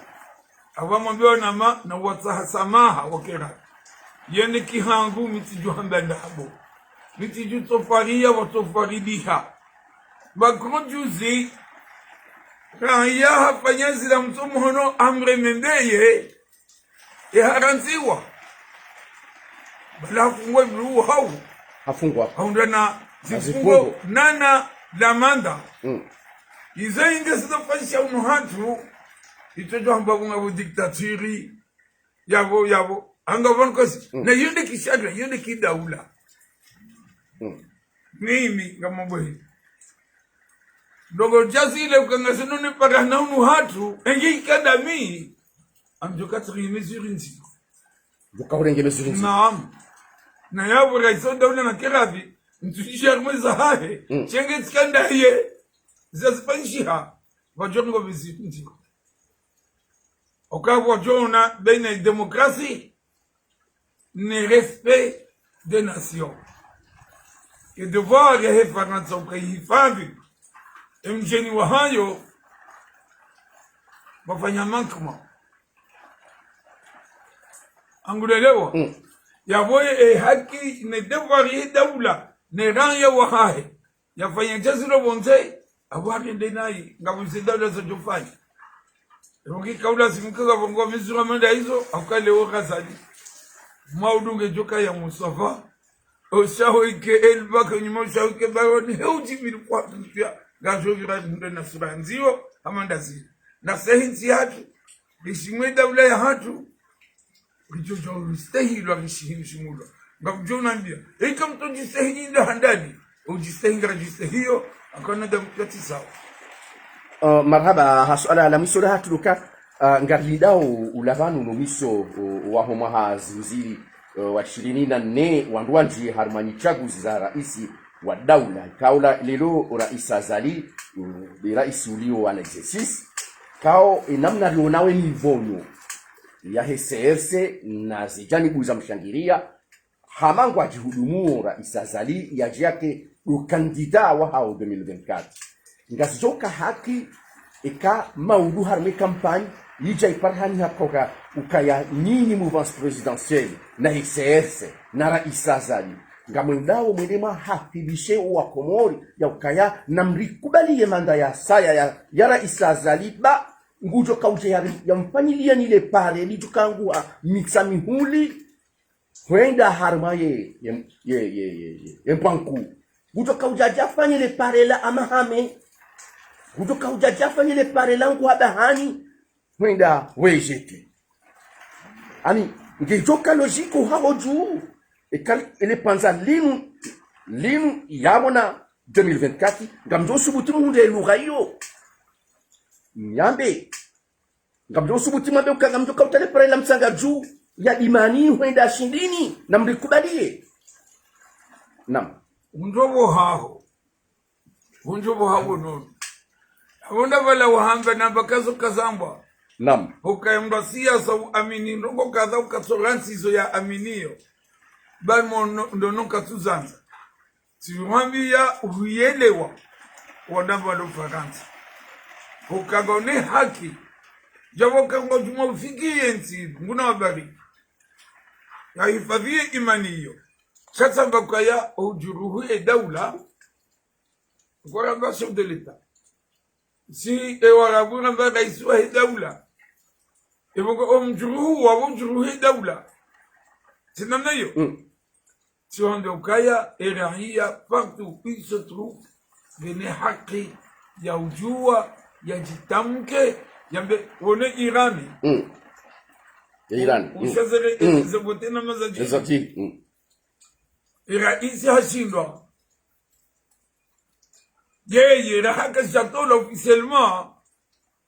Apvo mwambe wanama, na watsaha samaha, wakera. Yene kihangu, mi tsidjo hamba ndrabo. Mi tsidjo tsofariya, watsofaridiha. Macron juzi, raya hafanya zila mtso muhono, amreme ndeye. Ye harantsiwa. Bala hafungwa mlu hau. Hafungwa. Haundra na zifungo nana la manda. Mm. Izo inge zidofanyisha unu hatru. Itso djo hamba pvo ngapvo dictature. Yapvo, yapvo. Anga pvanu kosi. Mm. Na iyo nde kisharia, iyo nde kidaula. Mm. Mimi, ngamwambohi. Ndrongoo djazile uka ngasi none para na unu hatru, engi ikandami. Amdjo katsiri mesure ndziro. Djo kahurenge mesure ndziro. Naam. Na yapvo raisi wa daula na keravi, ntsu sharme zahahe, Mm. shenge tsikandaiye, zazipvanyishiha, pvadjo ngo mesure ndziro. Uka pvwadjo ona baina démocratie ne respect des nations. Ye devoir yahe Farantsa uka ihifadhwi emdjeni wahayo, pvafanya manquement. Ngulelewa? Mm. Yapvo ye, e haki ne devoir ye daula, ne raya wahahe. Yafanya djazilo pvondze, apvo harende nayi, ngapvo ze daula zadjofanya. Rongi kaula zimkaza pvongo mizura manda izo, hauka leo Ghazali. Maudu ngedjoka ya Mustafa. Oshaho ike Elba ke nyuma oshaho ike Baroni, he udjimili kwa tutia, ngajo vira nde na sura ndzio, hama ndazile. Na sehi ntsi hatru, rishimwe daula yahatru, ridjo djo ristehilwa rishihini shimulwa. Ngamdjo nambia, eka mtsodjistehi nda handani, udjistehi ngaridjistehiyo, akana damu katsi sawa. Uh, marahaba, ha suala la mwiso lahatru luka, uh, ngarilindao ula pvanu no mwiso, uh, waho mwaha zihwi zili, uh, wa shirini na nne, wandru wandji harumwa nyi tsaguzi za raisi wa daula. Kaula lelo raisi Azali, uh, be raisi ulio wa l'exercice, kao, e, namna rionawo e mivonyo yahe C R C na ze janibu za mshangiria, hama ngwadjihudumuo raisi Azali yadje yake ndo kandida wahawo deux mille vingt-quatre. Ngazidjoka haki eka maudu harumwa e kampanyi, yidja iparihani hakoka ukaya nyinyi mouvance présidentielle, na C R C, na raisi Azali. Ngamwendao mwende mwahafidhishe owa Komori, ya ukaya namrikubaliye manda ya saya ya, ya raisi Azali ba, ngudjo kaudja ya, yamfanyiliya ni le pare, lidjo kanguha Mitsamihuli, hwenda harumwa ye, ye, ye Mpwanku. Ngudjo kaudja djafanye le pare la Hamahame. Ngudjo kaudja djafanye le pare la Nguha Bahani. Hwenda wejete. Ani, ngedjoka logique haho dju. Eka, ele pvandza linu, linu yamona deux mille vingt-quatre, ngamdjo subuti muhundre lugha iyo. Nyambe. Ngamdjo subuti mwambe uka ngamdjo kauta le pare la Mtsangadju ya Dimani hwenda Shindini, namrikubaliye. Naam. Undrobo haho. Undrobo haho nono. Apvo nda pvala wahamba namba kazo kazambwa. Naam. Uka emdru wa siasa uamini ndrongoo kadha ukatsola ntsi izo yaaminiyo. Ba mo no, ndo no katsuzandza. Tsi hwambiya huyelewa wandru walo Farantsa. Uka ngwone haki. Djapvo ka ngwadjuma ufikiye ntsi, nguna wabariki. Yahifadhwiye imani iyo. Sha tsamba kaya udjuruhu e daula. Ngoramba chef de l'État. Si e Warabu ramba raisi wahe daula. E pvo ngo omdjuruhu wa omdjuruhu e daula. Tsi namna iyo. Mm. Tsi wambe ukaya, e raia, partout où il se trouve, ngena haki ya udjuwa, yadjitamke, yambe, wone Irani. Mm. Irani. Mm. Ushazele, mm, ze vote na mazadji. Mazadji. Mm. E raisi hashindwa. Yeye, rahaka shatola officiellement,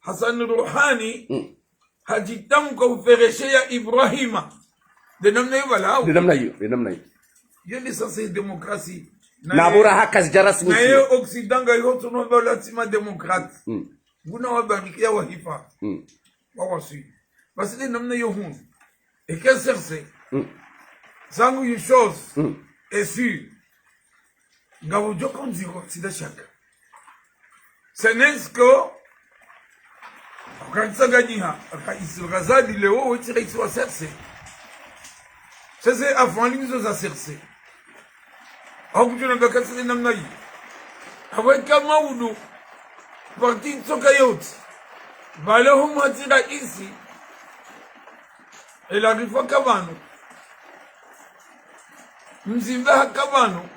Hassan Rouhani, mm, hadjitamka uferesheya Ibrahima. Nde namna iyo pvala. Nde namna iyo, nde namna iyo. Iyo nde sasa démocratie. Na pvo rahaka zidja rasmi. Naye Occident ngayiho tsono pvala tsi ma démocrate. Mm. Nguna wabariki ya wahifadhwi. Mm. Wawaswili. Basi nde namna iyo hunu. Eka C R C. Mm. Zangu une chose, mm, est sûre. Ngapvo djo ka undziro, tsina shaka. C'est ce que, wakatsanganyiha, raisi Ghazali leo, wetsi raisi wa C R C. C R C, avant lingizo za C R C. Hau kudjona bakatsi namna yi. Awe kama udu, parti tsoka yotsi. Pvala ho mwatsi raisi, Elarifu haka pvanu. Mzimba haka pvanu.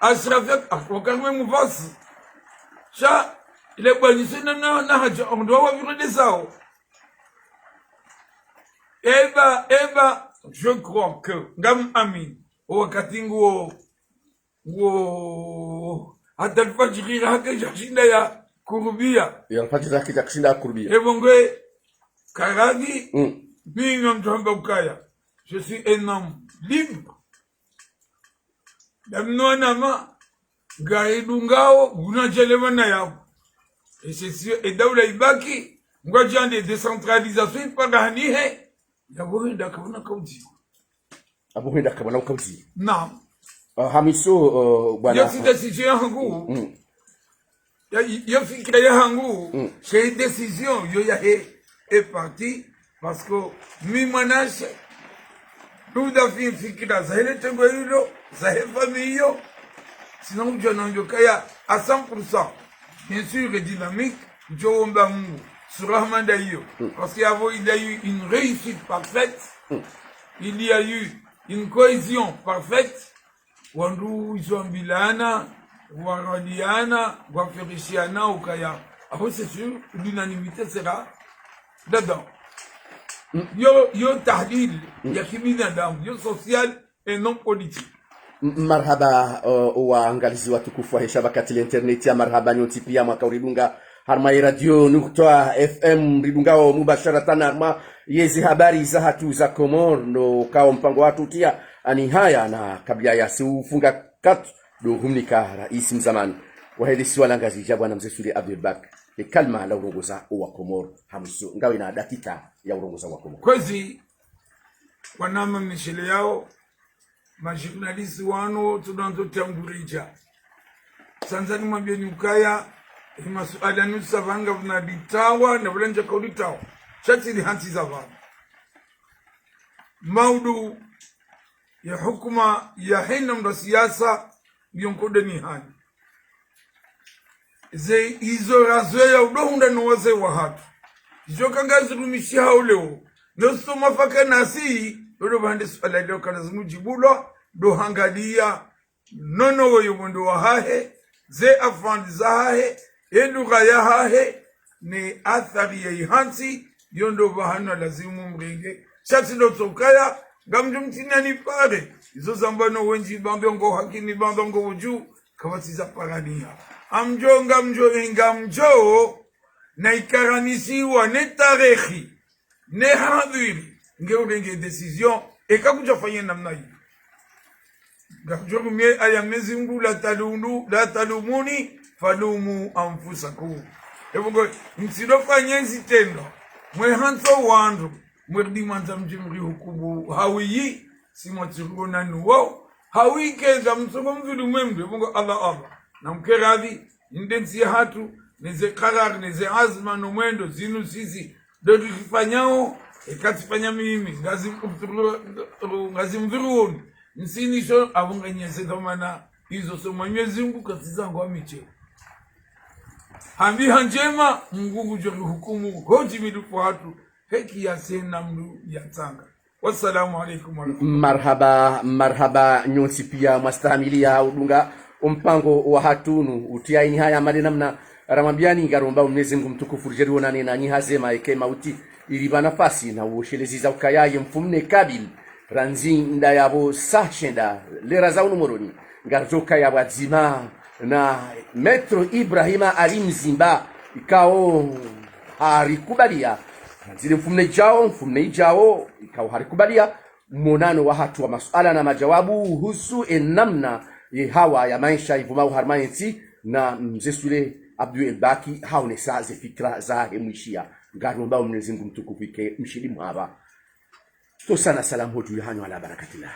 Ashrafi haka, ah, wakati we muvasi. Sha, Ile bwani sina na, na haja, on doit avoir des sao. Eba, eba, je crois que, ngam amini, wakati nguo, nguo, hata alfajiri hake jashinda ya kurubia. Ya alfajiri hake jashinda ya kurubia. Ebo ngwe, karagi, Mm. Binga mtamba ukaya. Je suis un homme libre. Damno anama, ngaidungao, guna jelema na yao. Et c'est sûr, et daula ibaki, ngwa jande décentralisation ipagahanihe, yabo henda kabuna kauzi. Abo henda kabuna kauzi. Non. Ah, Hamiso, euh, bwana. Yo si décision yangu. Mm. Ya, yo fikira yahangu, Mm. c'est une décision, yo yahe, est parti, parce que mi mwanashe, tout à fait fikira, zahe le tengo yilo, zahe famille yo, sinon, je n'en veux kaya à cent pour cent, bien sûr, et dynamique, je omba Mungu, sur Rahman d'ailleurs, Mm. parce qu'il y a, il y a eu une réussite parfaite, Mm. il y a eu une cohésion parfaite, wandru izo ambilana, waradiana, wafirishiana, ukaya. Après, c'est sûr, l'unanimité sera dedans. Mm. Yo, yo tahlil, Mm. ya kibinadamu, yo social et non politique. M-, marhaba, uh, waangalizi watukufu wahe shabakati la internet, ya marhaba nyontsi pia mwaka uridunga harumwa ye radio Nukta F M, ridungao mubasharatan harumwa yezi habari zahatru za Komori, ndo kao mpango watru tia ani haya na kabla ya si ufunga katu ndo humnika raisi mzamani wahe lisiwa la Ngazidja bwana Mze Sule Abdul Bak, le kalima la urongoza wa Komori, Hamiso, ngawe na dakika ya urongoza wa Komori. Kwezi, wanama mishele yao, majournaliste wanu, tunandzo tanguridja. Sanzani mwambieni ukaya, hima suala nusa vanga vuna litawa, na vula ndja kaulitawa. Shatsi li hantsi za vanga. Maudu ya hukuma ya hena mda siasa, yo nkodeni hani. Ze izo razwe ya udohunda no wazee wahatru. Izo kanga zirumishi hao leo. No soma faka nasi, lolo vande suala leo kana zimujibulwa, ndo hangalia, nono woyo mwendo wahahe, ze afandi zahahe, e lugha yahahe, ne athari ya ihantsi, yo ndo vahanu lazimu mrenge. Shatsi ndo tsokaya, ngamdjo mtini ani pare, izo zamba no wendji bambe ngo hakini bambe ngo uju, kawatsi za parania. Amdjo, ngamdjo, ngamdjo, na ikaranisiwa, ne tarehi, ne hadhiri, nge urenge décision, eka kudja fanye namna iyo. Ngamdjo rumie aya Mnyezi Mungu, la talunu, la talumuni, falumu anfusakum. Evo ngo, mtsidofanye zitendo, mwe hantso wandru, mwe ridimandza mdji mri hukumu, hawiyi, si mwatsi ruona nuwo, hawiyi kenza mtsongo mvili mwe mndru, evo ngo Allah, Allah. Na mkeradhi, nde ntsi yahatru, neze karari, neze azma, no mwendo, zinu sisi, ndo rifanyao, eka tsifanya mimi, ngazi, ngazi mviruoni, nsinisho, avunganyese dhamana, izo so Mwenyezi Mungu katsi zangu amiche. Hambi handjema, Mungu ngudjo rihukumu, hodji milufu hatru, heki ya sena mndru ya tsanga. Wassalamu alaikum warahmatullahi. Marhaba, marhaba, nyontsi pia mwastahamili ya udunga ompango wahatru unu, utia ini haya mali namna, ramwambiani ngaromba Mnyezi Mungu mtukufu ridje rionane nanyi hazema eke mauti, ili va nafasi na uoshelezi za ukaya ye mfumne kabili, randzi nda yavo saa shenda, lera za unu Moroni, ngaridjo kaya pvwadzima, na Maître Ibrahima Ali Mzimba, ikao harikubalia. Zile mfumne idjao, mfumne idjao, ikao harikubalia. Monano wahatru wa masuala na majawabu uhusu e namna ye hawa ya maesha ivumao harumwa ye ntsi na Mze Sule Abdul Elbaki haonesa ze fikira zahe mwishia. Ngaromba Mwenyezi Mungu mtukufu ike mshindi mwaba. Tsosana salamu hodju yahanyu ala barakatillahi.